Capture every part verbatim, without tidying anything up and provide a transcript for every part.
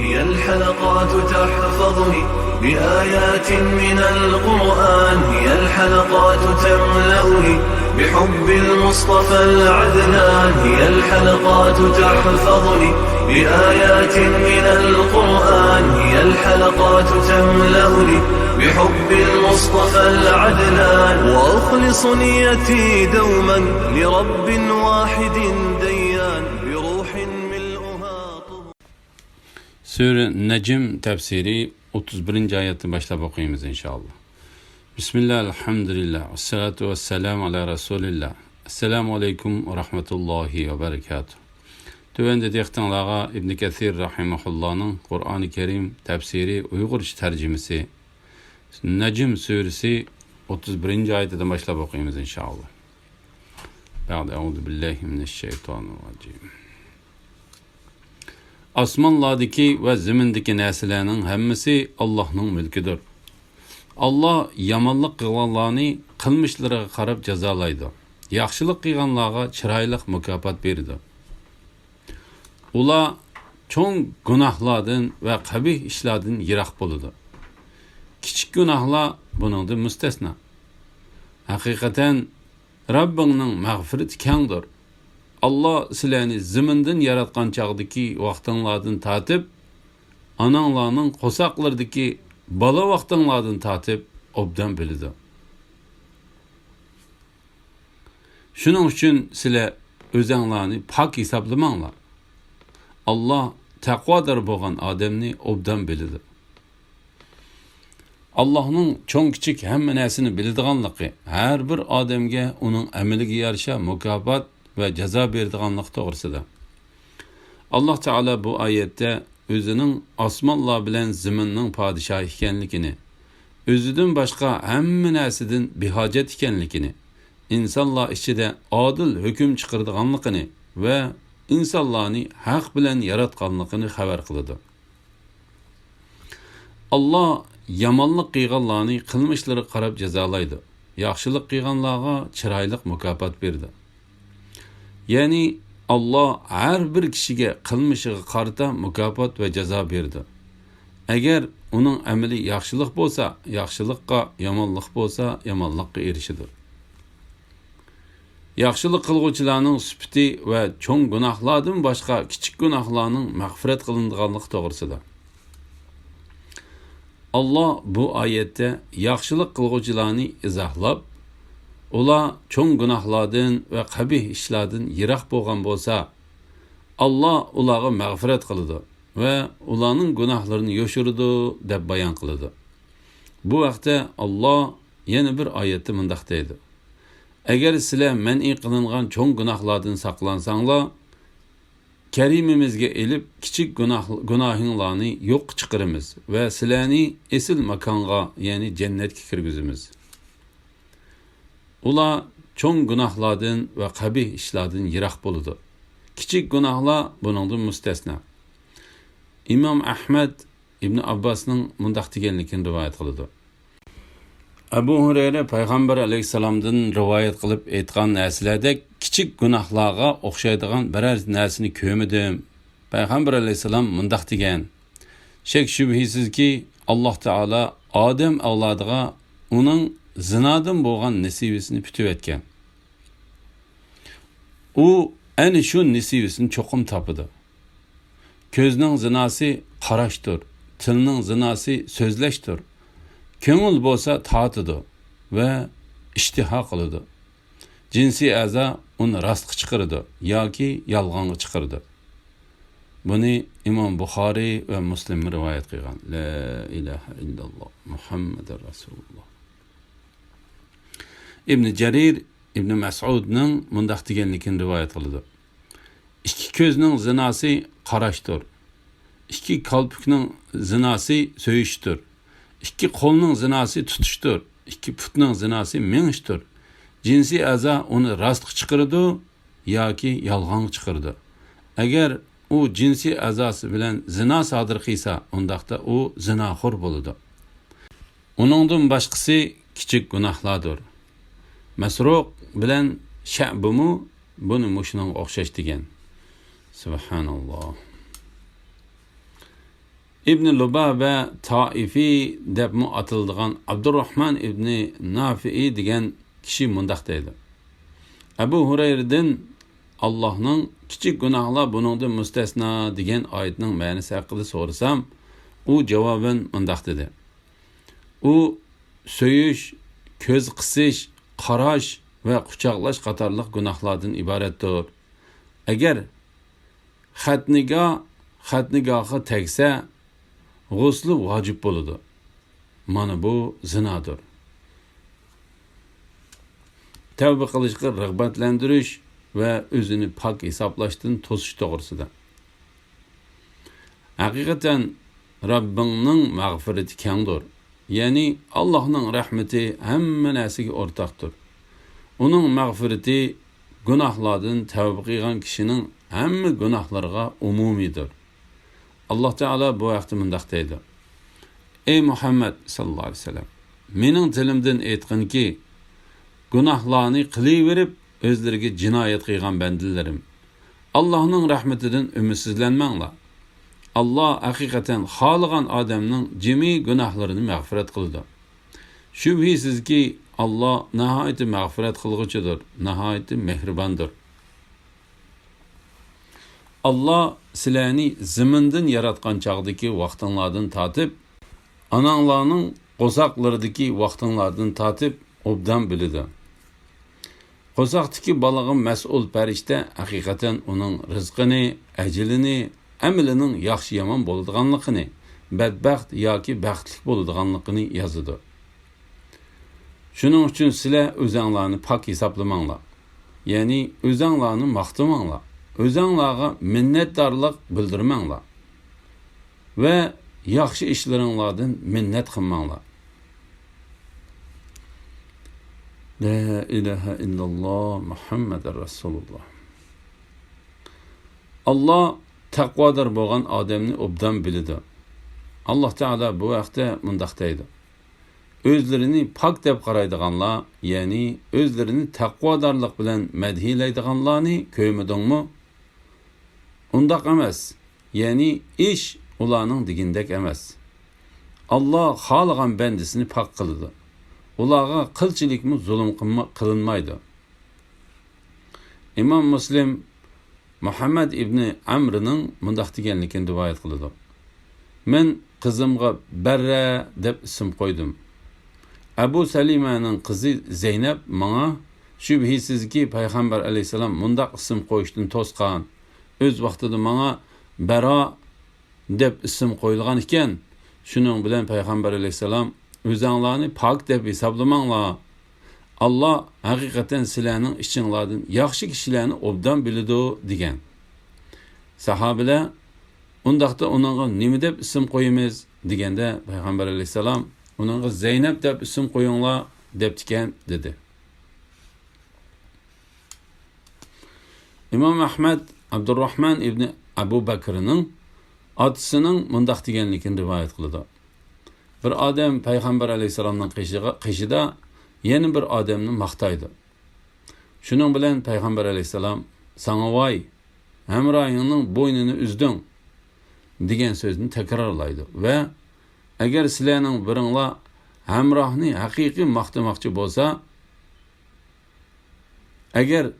هي الحلقات تحفظني بآيات من القرآن، هي الحلقات تملأني بحب المصطفى العدنان، هي الحلقات تحفظني بآيات من القرآن، هي الحلقات تملأني بحب المصطفى العدنان، وأخلص نيتي دوما لرب واحد ديان، بروح ملؤها طهور. سۈرە نەجم تەپسىرى، ئوتتۇز بىرىنچى ئايەتتىن باشلاپ ئوقۇيمىز، ئىنشائاللا. بىسمىللا، ئەلھەمدۇلىللا، ۋەسسالاتۇ ۋەسسالامۇ ئالا رەسۇلىللا. ئەسسالامۇ ئەلەيكۇم ۋە رەھمەتۇللاھى ۋە بەرىكاتۇھ. تۆۋەندە دىققىتىڭلارغا ئىبنى كەسىر رەھىمەھۇللانىڭ قۇرئانى كەرىم تەپسىرى ئۇيغۇرچە تەرجىمىسى، نەجم سۈرىسى، ئوتتۇز بىرىنچى ئايىتىدىن باشلاپ ئوقۇيمىز، ئىنشائاللا. بەئدە، ئەئۇزۇ بىللاھى مىنەششەيتانىررەجىم. ئاسمانلاردىكى ۋە زېمىندىكى نەرسىلەرنىڭ ھەممىسى ئاللاھنىڭ مۈلكىدۇر. ئاللا يامانلىق قىلغانلارنى قىلمىشلىرىغا قاراپ جازالايدۇ. ياخشىلىق قىلغانلارغا چىرايلىق مۇكاپات بېرىدۇ. ئۇلار چوڭ گۇناھلاردىن ۋە قەبىھ ئىشلاردىن يىراق بولىدۇ. كىچىك گۇناھلار بۇنىڭدىن مۇستەسنا. ھەقىقەتەن، رەببىڭنىڭ مەغپىرىتى كەڭدۇر. ئاللا سىلەرنى زېمىندىن ياراتقان چاغدىكى ۋاقتىڭلاردىن تارتىپ، ئاناڭلارنىڭ قورساقلىرىدىكى بالا ۋاقتىڭلاردىن تارتىپ ئوبدان بىلىدۇ. شۇنىڭ ئۈچۈن سىلەر ئۆزەڭلارنى پاك ھېسابلىماڭلار. ئاللا تەقۋادار بولغان ئادەمنى ئوبدان بىلىدۇ. ئاللاھنىڭ چوڭ-كىچىك ھەممە نەرسىنى بىلىدىغانلىقى، ھەر بىر ئادەمگە ئۇنىڭ ئەمىلىگە يارىشا مۇكاپات ۋە جازا بېرىدىغانلىقى توغرىسىدا. ئاللاھ تائالا بۇ ئايەتتە ئۆزىنىڭ ئاسمانلار بىلەن زېمىننىڭ پادىشاھى ئىكەنلىكىنى، ئۆزىدىن باشقا ھەممە نەرسىدىن بىھاجەت ئىكەنلىكىنى، ئىنسانلار ئىچىدە ئادىل ھۆكۈم چىقىرىدىغانلىقىنى ۋە ئىنسانلارنى ھەق بىلەن ياراتقانلىقىنى خەۋەر قىلىدۇ. ئاللا يامانلىق قىلغانلارنى قىلمىشلىرىغا قاراپ جازالايدۇ. ياخشىلىق قىلغانلارغا چىرايلىق مۇكاپات بېرىدۇ. يەنى ئاللا ھەر بىر كىشىگە قىلمىشىغا قارىتا مۇكاپات ۋە جازا بېرىدۇ. ئەگەر ئۇنىڭ ئەمىلى ياخشىلىق بولسا، ياخشىلىققا، يامانلىق بولسا، يامانلىققا ئېرىشىدۇ. ياخشىلىق قىلغۇچىلارنىڭ سۈپىتى ۋە چوڭ گۇناھلاردىن باشقا كىچىك گۇناھلارنىڭ مەغپىرەت قىلىنىدىغانلىقى توغرىسىدا. ئاللا بۇ ئايەتتە ياخشىلىق قىلغۇچىلارنى ئىزاھلاپ، ئۇلار چوڭ گۇناھلاردىن ۋە قەبىھ ئىشلاردىن يىراق بولغان بولسا، ئاللا ئۇلارغا مەغپىرەت قىلىدۇ ۋە ئۇلارنىڭ گۇناھلىرىنى يوشۇرىدۇ، دەپ بايان قىلىدۇ. بۇ ھەقتە ئاللا يەنە بىر ئايەتتە مۇنداق دەيدۇ: ئەگەر سىلەر مەنئى قىلىنغان چوڭ گۇناھلاردىن ساقلانساڭلار، كەرىمىمىزگە ئېلىپ، كىچىك گۇناھ، گۇناھىڭلارنى يوققا چىقىرىمىز ۋە سىلەرنى ئېسىل ماكانغا، يەنى جەننەتكە كىرگۈزىمىز. ئۇلار چوڭ گۇناھلاردىن ۋە قەبىھ ئىشلاردىن يىراق بولىدۇ. كىچىك گۇناھلار بۇنىڭدىن مۇستەسنا. ئىمام ئەھمەد ئىبن ئابباسنىڭ مۇنداق دېگەنلىكىنى رىۋايەت قىلىدۇ. ئەبۇ ھۇرەيرە پەيغەمبەر ئەلەيھىسسالامدىن رىۋايەت قىلىپ ئېيتقان نەرسىلەردەك كىچىك گۇناھلارغا ئوخشايدىغان بىرەر نەرسىنى كۆرمىدىم. پەيغەمبەر ئەلەيھىسسالام مۇنداق دېگەن: شەك-شۈبھىسىزكى، ئاللاھ تائالا ئادەم ئەۋلادىغا ئۇنىڭ زىنادىن بولغان نېسىۋىسىنى پۈتۈۋەتكەن. ئۇ ئەنە شۇ نېسىۋىسىنى چوقۇم تاپىدۇ. كۆزنىڭ زىناسى قاراشتۇر، تىلنىڭ زىناسى سۆزلەشتۇر. كۆڭۈل بولسا تارتىدۇ ۋە ئىشتىھا قىلىدۇ. جىنسىي ئەزا ئۇنى راستقا چىقىرىدۇ ياكى يالغانغا چىقىرىدۇ. بۇنى ئىمام بۇخارىي ۋە مۇسلىم رىۋايەت قىلغان. لا ئىلاھە ئىللاللا، مۇھەممەدۇر رەسۇلۇللا. ئىبنى جەرىر ئىبنى مەسئۇدنىڭ مۇنداق دېگەنلىكىنى رىۋايەت قىلىدۇ: ئىككى كۆزنىڭ زىناسى قاراشتۇر. ئىككى كالپۇكنىڭ زىناسى سۆيۈشتۇر. ئىككى قولنىڭ زىناسى تۇتۇشتۇر. ئىككى پۇتنىڭ زىناسى مېڭىشتۇر. جىنسىي ئەزا ئۇنى راستقا چىقىرىدۇ ياكى يالغانغا چىقىرىدۇ. ئەگەر ئۇ جىنسىي ئەزاسى بىلەن زىنا سادىر قىلسا، ئۇنداقتا ئۇ زىناخور بولىدۇ. ئۇنىڭدىن باشقىسى كىچىك گۇناھلاردۇر. مەسرۇق بىلەن شەئبىمۇ بۇنى مۇشۇنىڭغا ئوخشاش دېگەن. سۇبھاناللا. ئىبنى لۇبابە تائىفى دەپمۇ ئاتىلىدىغان ئابدۇرراھمان ئىبنى نافىئى دېگەن كىشى مۇنداق دەيدۇ: ئەبۇ ھۇرەيرىدىن «ئاللاھنىڭ كىچىك گۇناھلار بۇنىڭدىن مۇستەسنا» دېگەن ئايىتىنىڭ مەنىسى ھەققىدە سورىسام، ئۇ جاۋابەن مۇنداق دېدى: ئۇ سۆيۈش، كۆز قىسىش، قاراش ۋە قۇچاقلاش قاتارلىق گۇناھلاردىن ئىبارەتتۇر. ئەگەر خەتنىگاھ خەتنىگاھقا تەگسە، غۇسلى ۋاجىپ بولىدۇ. مانا بۇ زىنادۇر. تەۋبە قىلىشقا رىغبەتلەندۈرۈش ۋە ئۆزىنى پاك ھېسابلاشتىن توسۇش توغرىسىدا. ھەقىقەتەن، رەببىڭنىڭ مەغپىرىتى كەڭدۇر. يەنى، ئاللاھنىڭ رەھمىتى ھەممە نەرسىگە ئورتاقتۇر. ئۇنىڭ مەغپىرىتى گۇناھلاردىن تەۋبە قىلغان كىشىنىڭ ھەممە گۇناھلىرىغا ئومۇمىيدۇر. ئاللاھ تائالا بۇ ھەقتە مۇنداق دەيدۇ: «ئەي مۇھەممەد ساللاللاھۇ ئەلەيھى ۋەسەللەم، مېنىڭ تىلىمدىن ئېيتقىنكى، گۇناھلارنى قىلىۋېرىپ، ئۆزلىرىگە جىنايەت قىلغان بەندىلىرىم، ئاللاھنىڭ رەھمىتىدىن ئۈمىدسىزلەنمەڭلار. ئاللاھ ھەقىقەتەن خالىغان ئادەمنىڭ جىمى گۇناھلىرىنى مەغپىرەت قىلىدۇ. شۈبھىسىزكى، ئاللاھ ناھايىتى مەغپىرەت قىلغۇچىدۇر، ناھايىتى مېھرىباندۇر.» ئاللاھ سىلەرنى زېمىندىن ياراتقان چاغدىكى ۋاقتىڭلاردىن تارتىپ، ئاناڭلارنىڭ قورساقلىرىدىكى ۋاقتىڭلاردىن تارتىپ ئوبدان بىلىدۇ. قورساقتىكى بالىغا مەسئۇل پەرىشتە ھەقىقەتەن ئۇنىڭ رىزقىنى، ئەجىلىنى، ئەمىلىنىڭ ياخشى-يامان بولىدىغانلىقىنى، بەتبەخت ياكى بەختلىك بولىدىغانلىقىنى يازىدۇ. شۇنىڭ ئۈچۈن سىلەر ئۆزەڭلارنى پاك ھېسابلىماڭلار. يەنى ئۆزەڭلارنى ماختىماڭلار. ئۆزەڭلارغا مىننەتدارلىق بىلدۈرمەڭلار. ۋە ياخشى ئىشلىرىڭلاردىن مىننەت قىلماڭلار. لا ئىلاھە ئىللاللاھ مۇھەممەدۇر رەسۇلۇللاھ. ئاللاھ تەقۋادار بولغان ئادەمنى ئوبدان بىلىدۇ. ئاللاھ تائالا بۇ ھەقتە مۇنداق دەيدۇ: ئۆزلىرىنى پاك دەپ قارايدىغانلار، يەنى ئۆزلىرىنى تەقۋادارلىق بىلەن مەدھىيلەيدىغانلارنى كۆرمىدىڭمۇ؟ ئۇنداق ئەمەس، يەنى ئىش ئۇلارنىڭ دېگىنىدەك ئەمەس. ئاللاھ خالىغان بەندىسىنى پاك قىلىدۇ. ئۇلارغا قىلچىلىكمۇ زۇلۇم قىلما-، قىلىنمايدۇ. ئىمام مۇسلىم مۇھەممەد ئىبنى ئەمرىنىڭ مۇنداق دېگەنلىكىنى رىۋايەت قىلىدۇ: مەن قىزىمغا بەررە دەپ ئىسىم قويدۇم. ئەبۇ سەلىمەنىڭ قىزى زەينەپ ماڭا، شۈبھىسىزكى، پەيغەمبەر ئەلەيھىسسالام مۇنداق ئىسىم قويۇشتىن توسقان. ئۆز ۋاقتىدا ماڭا بەرا دەپ ئىسىم قويۇلغان ئىكەن. شۇنىڭ بىلەن پەيغەمبەر ئەلەيھىسسالام: «ئۆزەڭلارنى پاك دەپ ھېسابلىماڭلار. ئاللاھ ھەقىقەتەن سىلەرنىڭ ئىچىڭلاردىن ياخشى كىشىلەرنى ئوبدان بىلىدۇ» دېگەن. ساھابىلەر: «ئۇنداقتا ئۇنىڭغا نېمە دەپ ئىسىم قويىمىز؟» دېگەندە، پەيغەمبەر ئەلەيھىسسالام: «ئۇنىڭغا زەينەپ دەپ ئىسىم قويۇڭلار» دەپتىكەن، دېدى. ئىمام ئەھمەد ئابدۇرراھمان ئىبنى ئەبۇ بەكرىنىڭ ئاتىسىنىڭ مۇنداق دېگەنلىكىنى رىۋايەت قىلىدۇ: بىر ئادەم پەيغەمبەر ئەلەيھىسسالامنىڭ قېشىغا، قېشىدا يەنە بىر ئادەمنى ماختايدۇ. شۇنىڭ بىلەن پەيغەمبەر ئەلەيھىسسالام: «ساڭا ۋاي، ھەمراھىڭنىڭ بوينىنى ئۈزدۈڭ» دېگەن سۆزنى تەكرارلايدۇ ۋە: «ئەگەر سىلەرنىڭ بىرىڭلار ھەمراھنى ھەقىقىي ماختىماقچى بولسا، ئەگەر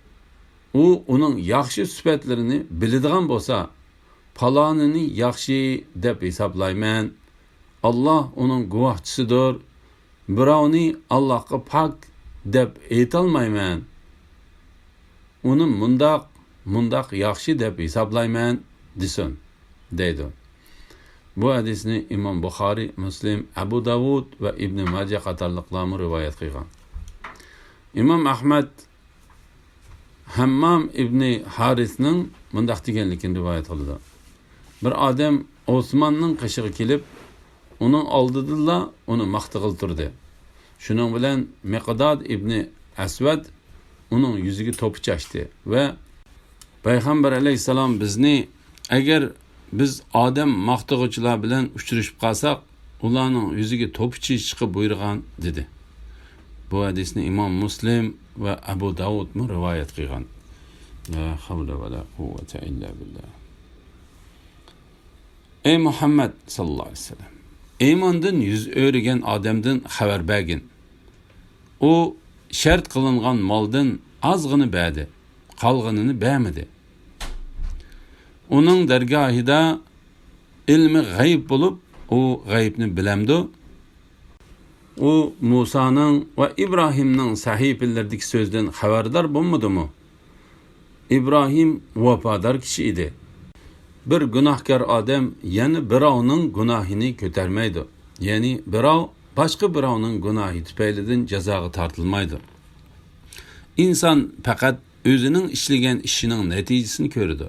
ئۇ ئۇنىڭ ياخشى سۈپەتلىرىنى بىلىدىغان بولسا، پالانىنى ياخشى دەپ ھېسابلايمەن. ئاللاھ ئۇنىڭ گۇۋاھچىسىدۇر. بىراۋنى ئاللاھقا پاك دەپ ئېيتالمايمەن. ئۇنى مۇنداق، مۇنداق ياخشى دەپ ھېسابلايمەن» دېسۇن، دەيدۇ. بۇ ھەدىسنى ئىمام بۇخارىي، مۇسلىم، ئەبۇ داۋۇد ۋە ئىبنى ماجە قاتارلىقلارمۇ رىۋايەت قىلغان. ئىمام ئەھمەد ھەممام ئىبنى ھارىسنىڭ مۇنداق دېگەنلىكىنى رىۋايەت قىلىدۇ: بىر ئادەم ئوسماننىڭ قېشىغا كېلىپ، ئۇنىڭ ئالدىدىلا ئۇنى ماختىغىلى تۇردى. شۇنىڭ بىلەن مىقداد ئىبنى ئەسۋەد ئۇنىڭ يۈزىگە توپا چاچتى ۋە پەيغەمبەر ئەلەيھىسسالام بىزنى، ئەگەر بىز ئادەم ماختىغۇچىلار بىلەن ئۇچرىشىپ قالساق، ئۇلارنىڭ يۈزىگە توپا چېچىشقا بۇيرۇغان، دېدى. بۇ ھەدىسنى ئىمام مۇسلىم ۋە ئەبۇ داۋۇدمۇ رىۋايەت قىلغان. لا ھەۋلە ۋە لا قۇۋۋەتە ئىللا بىللا. ئەي مۇھەممەد ساللاللاھۇ ئەلەيھى ۋەسەللەم، ئىماندىن يۈز ئۆرۈگەن ئادەمدىن خەۋەر بەرگىن. ئۇ شەرت قىلىنغان مالدىن ئازغىنە بەردى، قالغىنىنى بەرمىدى. ئۇنىڭ دەرگاھىدا ئىلمى غەيب بولۇپ، ئۇ غەيبنى بىلەمدۇ؟ ئۇ مۇسانىڭ ۋە ئىبراھىمنىڭ سەھىپىلىرىدىكى سۆزدىن خەۋەردار بولمىدىمۇ؟ ئىبراھىم ۋاپادار كىشى ئىدى. بىر گۇناھكار ئادەم يەنە بىراۋنىڭ گۇناھىنى كۆتەرمەيدۇ. يەنى بىراۋ باشقا بىراۋنىڭ گۇناھى تۈپەيلىدىن جازاغا تارتىلمايدۇ. ئىنسان پەقەت ئۆزىنىڭ ئىشلىگەن ئىشىنىڭ نەتىجىسىنى كۆرىدۇ.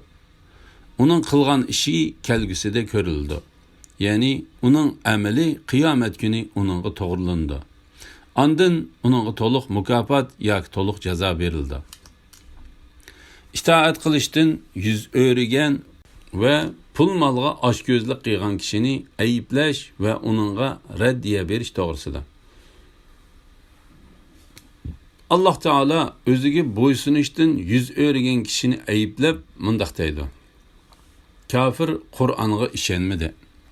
ئۇنىڭ قىلغان ئىشى كەلگۈسىدە كۆرۈلىدۇ. يەنى ئۇنىڭ ئەمىلى قىيامەت كۈنى ئۇنىڭغا توغرىلىنىدۇ. ئاندىن ئۇنىڭغا تولۇق مۇكاپات ياكى تولۇق جازا بېرىلىدۇ. ئىتائەت قىلىشتىن يۈز ئۆرۈگەن ۋە پۇل مالغا ئاچكۆزلۈك قىلغان كىشىنى ئەيىبلەش ۋە ئۇنىڭغا رەددىيە بېرىش توغرىسىدا. ئاللاھ تائالا ئۆزىگە بويسۇنۇشتىن يۈز ئۆرۈگەن كىشىنى ئەيىبلەپ مۇنداق دەيدۇ: كاپىر قۇرئانغا ئىشەنمىدى،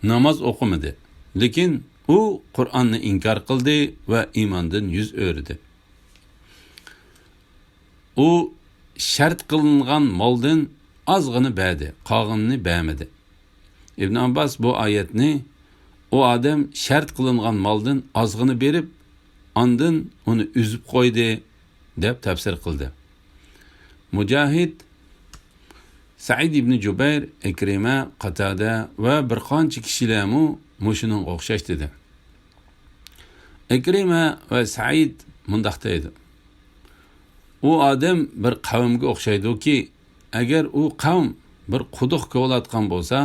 ناماز ئوقۇمىدى، لېكىن ئۇ قۇرئاننى ئىنكار قىلدى ۋە ئىماندىن يۈز ئۆرۈدى. ئۇ شەرت قىلىنغان مالدىن ئازغىنە بەردى، قالغىنىنى بەرمىدى. ئىبن ئابباس بۇ ئايەتنى، ئۇ ئادەم شەرت قىلىنغان مالدىن ئازغىنە بېرىپ، ئاندىن ئۇنى ئۈزۈپ قويدى، دەپ تەپسىر قىلدى. مۇجاھىد، سەئىد ئىبنى جۇبەير، ئىكرىمە، قاتادە ۋە بىر قانچە كىشىلەرمۇ مۇشۇنىڭغا ئوخشاش دېدى. ئىكرىمە ۋە سەئىد مۇنداق دەيدۇ: ئۇ ئادەم بىر قەۋمگە ئوخشايدۇكى، ئەگەر ئۇ قەۋم بىر قۇدۇق كوۋلايدىغان بولسا،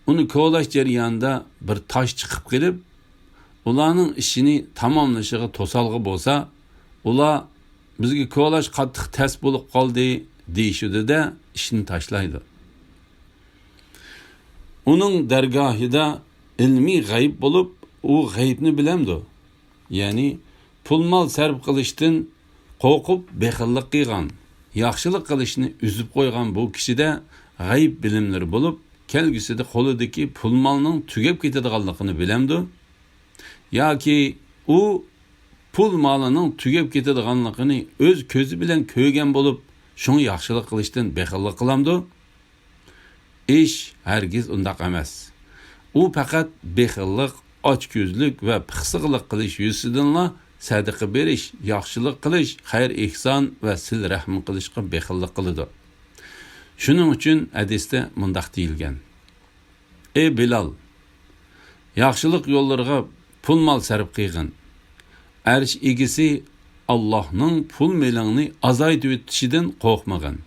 ئۇنى كولاش جەريانىدا بىر تاش چىقىپ قېلىپ، ئۇلارنىڭ ئىشىنى تاماملىشىغا توسالغۇ بولسا، ئۇلار «بىزگە كولاش قاتتىق تەس بولۇپ قالدى» دېيىشىدۇ-دە، ئىشنى تاشلايدۇ. ئۇنىڭ دەرگاھىدا ئىلمىي غەيب بولۇپ، ئۇ غەيبنى بىلەمدۇ؟ يەنى پۇل-مال سەرپ قىلىشتىن قورقۇپ بېخىللىق قىلغان، ياخشىلىق قىلىشنى ئۈزۈپ قويغان بۇ كىشىدە غەيب بىلىملىرى بولۇپ، كەلگۈسىدە قولىدىكى پۇل-مالنىڭ تۈگەپ كېتىدىغانلىقىنى بىلەمدۇ؟ ياكى ئۇ پۇل-مالىنىڭ تۈگەپ كېتىدىغانلىقىنى ئۆز كۆزى بىلەن كۆرگەن بولۇپ، شۇڭا ياخشىلىق قىلىشتىن بېخىللىق قىلامدۇ؟ ئىش ھەرگىز ئۇنداق ئەمەس. ئۇ پەقەت بېخىللىق، ئاچكۆزلۈك ۋە پىخسىقلىق قىلىش يۈزىسىدىنلا سەدىقە بېرىش، ياخشىلىق قىلىش، خەير-ئېھسان ۋە سىلە-رەھىم قىلىشقا بېخىللىق قىلىدۇ. شۇنىڭ ئۈچۈن ھەدىستە مۇنداق دېيىلگەن: ئەي بىلال! ياخشىلىق يوللىرىغا پۇل-مال سەرپ قىلغىن. ئەرش ئىگىسى ئاللاھنىڭ پۇل-مېلىڭنى ئازايتىۋېتىشىدىن قورقمىغىن.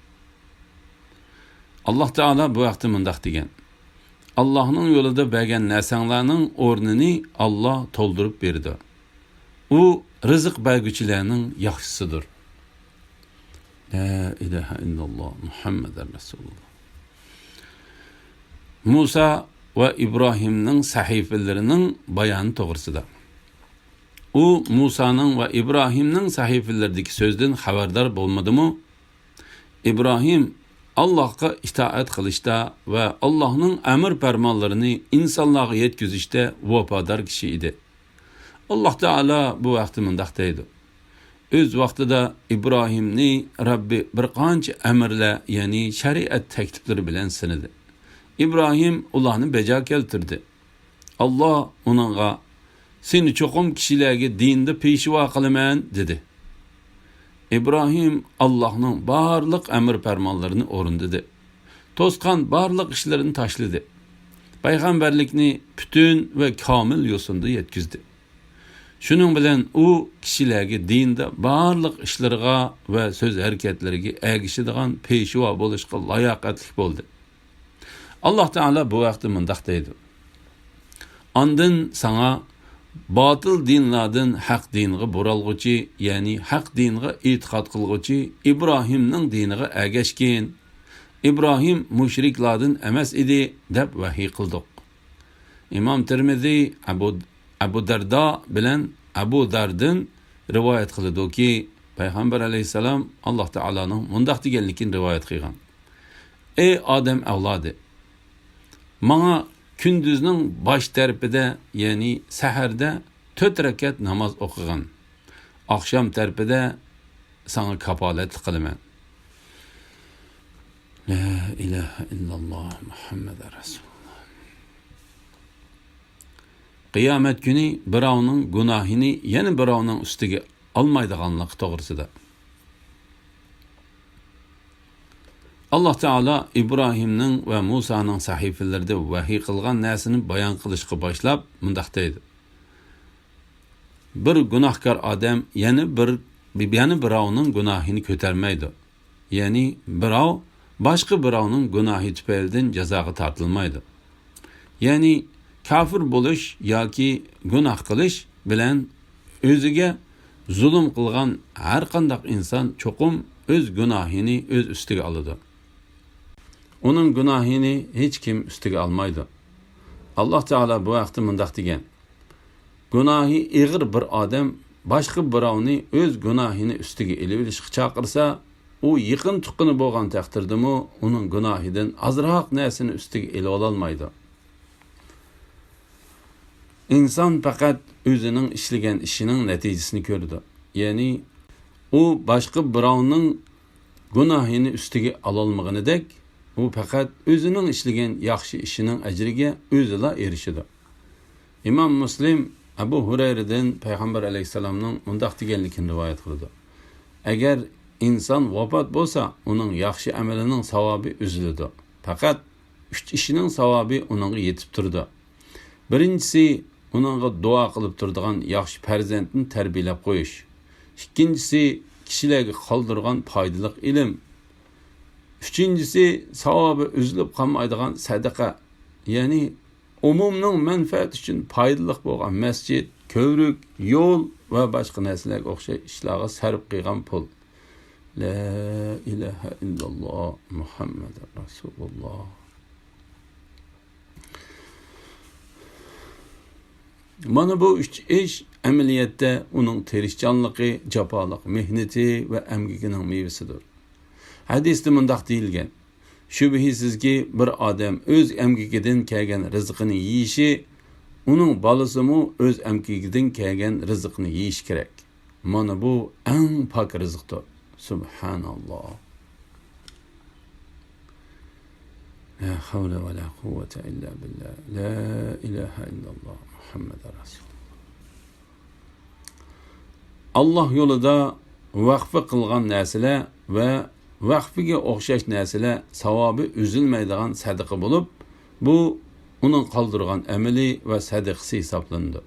ئاللاھ تائالا بۇ ھەقتە مۇنداق دېگەن: ئاللاھنىڭ يولىدا بەرگەن نەرسەڭلارنىڭ ئورنىنى ئاللاھ تولدۇرۇپ بېرىدۇ. ئۇ رىزىق بەرگۈچىلەرنىڭ ياخشىسىدۇر. لا ئىلاھە ئىللاللاھ، مۇھەممەدۇر رەسۇلۇللاھ. مۇسا ۋە ئىبراھىمنىڭ سەھىپىلىرىنىڭ بايانى توغرىسىدا. ئۇ مۇسانىڭ ۋە ئىبراھىمنىڭ سەھىپىلىرىدىكى سۆزدىن خەۋەردار بولمىدىمۇ؟ ئىبراھىم ئاللاھقا ئىتائەت قىلىشتا ۋە ئاللاھنىڭ ئەمر پەرمانلىرىنى ئىنسانلارغا يەتكۈزۈشتە ۋاپادار كىشى ئىدى. ئاللاھ تائالا بۇ ھەقتە مۇنداق دەيدۇ: ئۆز ۋاقتىدا ئىبراھىمنى رەببى بىر قانچە ئەمىرلەر، يەنى شەرىئەت تەكلىپلىرى بىلەن سىنىدى. ئىبراھىم ئۇلارنى بەجا كەلتۈردى. ئاللاھ ئۇنىڭغا، «سېنى چوقۇم كىشىلەرگە دىندا پېشۋا قىلىمەن» دېدى. ئىبراھىم ئاللاھنىڭ بارلىق ئەمر پەرمانلىرىنى ئورۇندىدى. توسقان بارلىق ئىشلىرىنى تاشلىدى. پەيغەمبەرلىكنى پۈتۈن ۋە كامىل يوسۇندا يەتكۈزدى. شۇنىڭ بىلەن ئۇ كىشىلەرگە دىندا بارلىق ئىشلىرىغا ۋە سۆز ھەرىكەتلىرىگە ئەگىشىدىغان پېشۋا بولۇشقا لاياقەتلىك بولدى. ئاللاھ تائالا بۇ ھەقتە مۇنداق دەيدۇ: ئاندىن ساڭا باتىل دىنلاردىن ھەق دىنغا بۇرالغۇچى، يەنى ھەق دىنغا ئېتىقاد قىلغۇچى ئىبراھىمنىڭ دىنىغا ئەگەشكىن. ئىبراھىم مۇشرىكلاردىن ئەمەس ئىدى، دەپ ۋەھىي قىلدۇق. ئىمام تىرمىزى ئەبۇ، ئەبۇ دەردا بىلەن ئەبۇ دەردىن رىۋايەت قىلىدۇكى، پەيغەمبەر ئەلەيھىسسالام ئاللاھ تائالانىڭ مۇنداق دېگەنلىكىنى رىۋايەت قىلغان: ئەي ئادەم ئەۋلادى! ماڭا كۈندۈزنىڭ باش تەرىپىدە، يەنى سەھەردە تۆت رەكەت ناماز ئوقۇغىن. ئاخشام تەرىپىدە ساڭا كاپالەتلىك قىلىمەن. لا ئىلاھە ئىللاللا مۇھەممەدۇر رەسۇلۇللا. قىيامەت كۈنى بىراۋنىڭ گۇناھىنى يەنە بىراۋنىڭ ئۈستىگە ئالمايدىغانلىقى توغرىسىدا. ئاللاھ تائالا ئىبراھىمنىڭ ۋە مۇسانىڭ سەھىپىلىرىدە ۋەھىي قىلغان نەرسىنى بايان قىلىشقا باشلاپ مۇنداق دەيدۇ: بىر گۇناھكار ئادەم يەنە بىر، يەنە بىراۋنىڭ گۇناھىنى كۆتەرمەيدۇ. يەنى بىراۋ باشقا بىراۋنىڭ گۇناھى تۈپەيلىدىن جازاغا تارتىلمايدۇ. يەنى كاپىر بولۇش ياكى گۇناھ قىلىش بىلەن ئۆزىگە زۇلۇم قىلغان ھەرقانداق ئىنسان چوقۇم ئۆز گۇناھىنى ئۆز ئۈستىگە ئالىدۇ. ئۇنىڭ گۇناھىنى ھېچكىم ئۈستىگە ئالمايدۇ. ئاللاھ تائالا بۇ ھەقتە مۇنداق دېگەن: گۇناھى ئېغىر بىر ئادەم باشقا بىراۋنى ئۆز گۇناھىنى ئۈستىگە ئېلىۋېلىشقا چاقىرسا، ئۇ يېقىن تۇغقىنى بولغان تەقدىردىمۇ ئۇنىڭ گۇناھىدىن ئازراق نەرسىنى ئۈستىگە ئېلىۋالالمايدۇ. ئىنسان پەقەت ئۆزىنىڭ ئىشلىگەن ئىشىنىڭ نەتىجىسىنى كۆرىدۇ. يەنى ئۇ باشقا بىراۋنىڭ گۇناھىنى ئۈستىگە ئالالمىغىنىدەك، ئۇ پەقەت ئۆزىنىڭ ئىشلىگەن ياخشى ئىشىنىڭ ئەجرىگە ئۆزىلا ئېرىشىدۇ. ئىمام مۇسلىم ئەبۇ ھۇرەيرىدىن پەيغەمبەر ئەلەيھىسسالامنىڭ مۇنداق دېگەنلىكىنى رىۋايەت قىلىدۇ: ئەگەر ئىنسان ۋاپات بولسا، ئۇنىڭ ياخشى ئەمىلىنىڭ ساۋابى ئۈزۈلىدۇ. پەقەت ئۈچ ئىشنىڭ ساۋابى ئۇنىڭغا يېتىپ تۇرىدۇ. بىرىنچىسى، ئۇنىڭغا دۇئا قىلىپ تۇرىدىغان ياخشى پەرزەنتنى تەربىيەلەپ قويۇش. ئىككىنچىسى، كىشىلەرگە قالدۇرغان پايدىلىق ئىلىم. ئۈچىنچىسى، ساۋابى ئۈزۈلۈپ قالمايدىغان سەدىقە. يەنى ئومۇمنىڭ مەنپەئەتى ئۈچۈن پايدىلىق بولغان مەسچىت، كۆۋرۈك، يول ۋە باشقا نەرسىلەرگە ئوخشاش ئىشلارغا سەرپ قىلغان پۇل. لا ئىلاھە ئىللاللا مۇھەممەدۇر رەسۇلۇللا. مانا بۇ ئۈچ ئىش ئەمەلىيەتتە ئۇنىڭ تىرىشچانلىقى، جاپالىق مېھنىتى ۋە ئەمگىكىنىڭ مېۋىسىدۇر. ھەدىستە مۇنداق دېيىلگەن: شۈبھىسىزكى، بىر ئادەم ئۆز ئەمگىكىدىن كەلگەن رىزقىنى يېيىشى، ئۇنىڭ بالىسىمۇ ئۆز ئەمگىكىدىن كەلگەن رىزقىنى يېيىشى كېرەك. مانا بۇ ئەڭ پاك رىزىقتۇر. سۇبھاناللا. لا حول ولا قوة إلا بالله. لا إله إلا الله محمد رسول الله. ئاللاھ يولىدا ۋەقفە قىلغان نەرسىلەر ۋە ۋەقفىگە ئوخشاش نەرسىلەر ساۋابى ئۈزۈلمەيدىغان سەدىقە بولۇپ، بۇ ئۇنىڭ قالدۇرغان ئەمىلى ۋە سەدىقىسى ھېسابلىنىدۇ.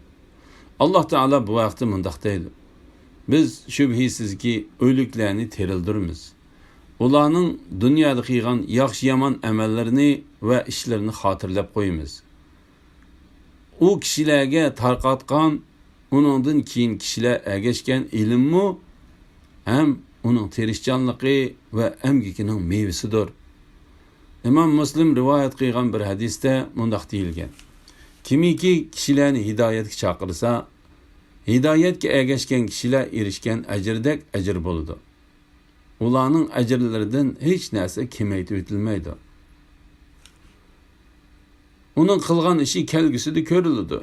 ئاللاھ تائالا بۇ ھەقتە مۇنداق دەيدۇ: بىز شۈبھىسىزكى ئۆلۈكلەرنى تىرىلدۈرىمىز. ئۇلارنىڭ دۇنيادا قىلغان ياخشى-يامان ئەمەللىرىنى ۋە ئىشلىرىنى خاتىرىلەپ قويىمىز. ئۇ كىشىلەرگە تارقاتقان، ئۇنىڭدىن كېيىن كىشىلەر ئەگەشكەن ئىلىممۇ ھەم ئۇنىڭ تىرىشچانلىقى ۋە ئەمگىكىنىڭ مېۋىسىدۇر. ئىمام مۇسلىم رىۋايەت قىلغان بىر ھەدىستە مۇنداق دېيىلگەن: كىمكى كىشىلەرنى ھىدايەتكە چاقىرسا، ھىدايەتكە ئەگەشكەن كىشىلەر ئېرىشكەن ئەجىردەك ئەجىر بولىدۇ. ئۇلارنىڭ ئەجىرلىرىدىن ھېچ نەرسە كېمەيتىۋېتىلمەيدۇ. ئۇنىڭ قىلغان ئىشى كەلگۈسىدە كۆرۈلىدۇ.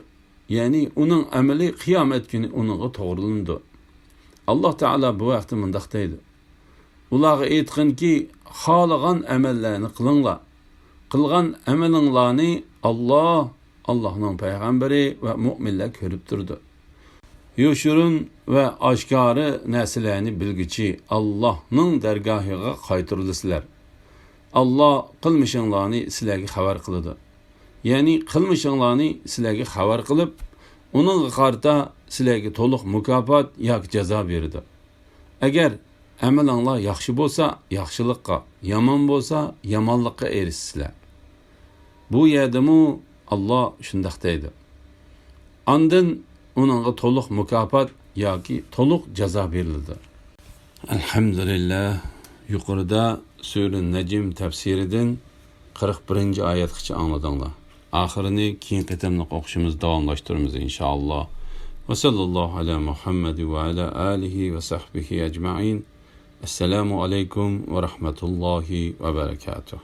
يەنى ئۇنىڭ ئەمىلى قىيامەت كۈنى ئۇنىڭغا توغرىلىنىدۇ. ئاللاھ تائالا بۇ ھەقتە مۇنداق دەيدۇ: ئۇلارغا ئېيتقىنكى، خالىغان ئەمەللەرنى قىلىڭلار. قىلغان ئەمىلىڭلارنى ئاللاھ، ئاللاھنىڭ پەيغەمبىرى ۋە مۆمىنلەر كۆرۈپ تۇرىدۇ. يوشۇرۇن ۋە ئاشكارا نەرسىلەرنى بىلگۈچى ئاللاھنىڭ دەرگاھىغا قايتۇرۇلىسىلەر. ئاللاھ قىلمىشىڭلارنى سىلەرگە خەۋەر قىلىدۇ. يەنى قىلمىشىڭلارنى سىلەرگە خەۋەر قىلىپ، ئۇنىڭغا قارىتا سىلەرگە تولۇق مۇكاپات ياكى جازا بېرىدۇ. ئەگەر ئەمىلىڭلار ياخشى بولسا، ياخشىلىققا، يامان بولسا، يامانلىققا ئېرىشىسىلەر. بۇ يەردىمۇ ئاللاھ شۇنداق دەيدۇ. ئاندىن ئۇنىڭغا تولۇق مۇكاپات ياكى تولۇق جازا بېرىلىدۇ. ئەلھەمدۇلىللاھ، يۇقىرىدا سۈرە نەجم تەپسىرىدىن قىرىق بىرىنچى ئايەتكىچە ئاڭلىدىڭلار. ئاخىرىنى كېيىنكى قېتىملىق ئوقۇشىمىزدا داۋاملاشتۇرىمىز، ئىنشائاللاھ. ۋە سەللەللاھۇ ئەلە مۇھەممەد ۋە ئەلە ئالىھى ۋە سەھبىھى ئەجمەئىن. ئەسسالامۇ ئەلەيكۇم ۋە رەھمەتۇللاھى ۋە بەرەكاتۇھ.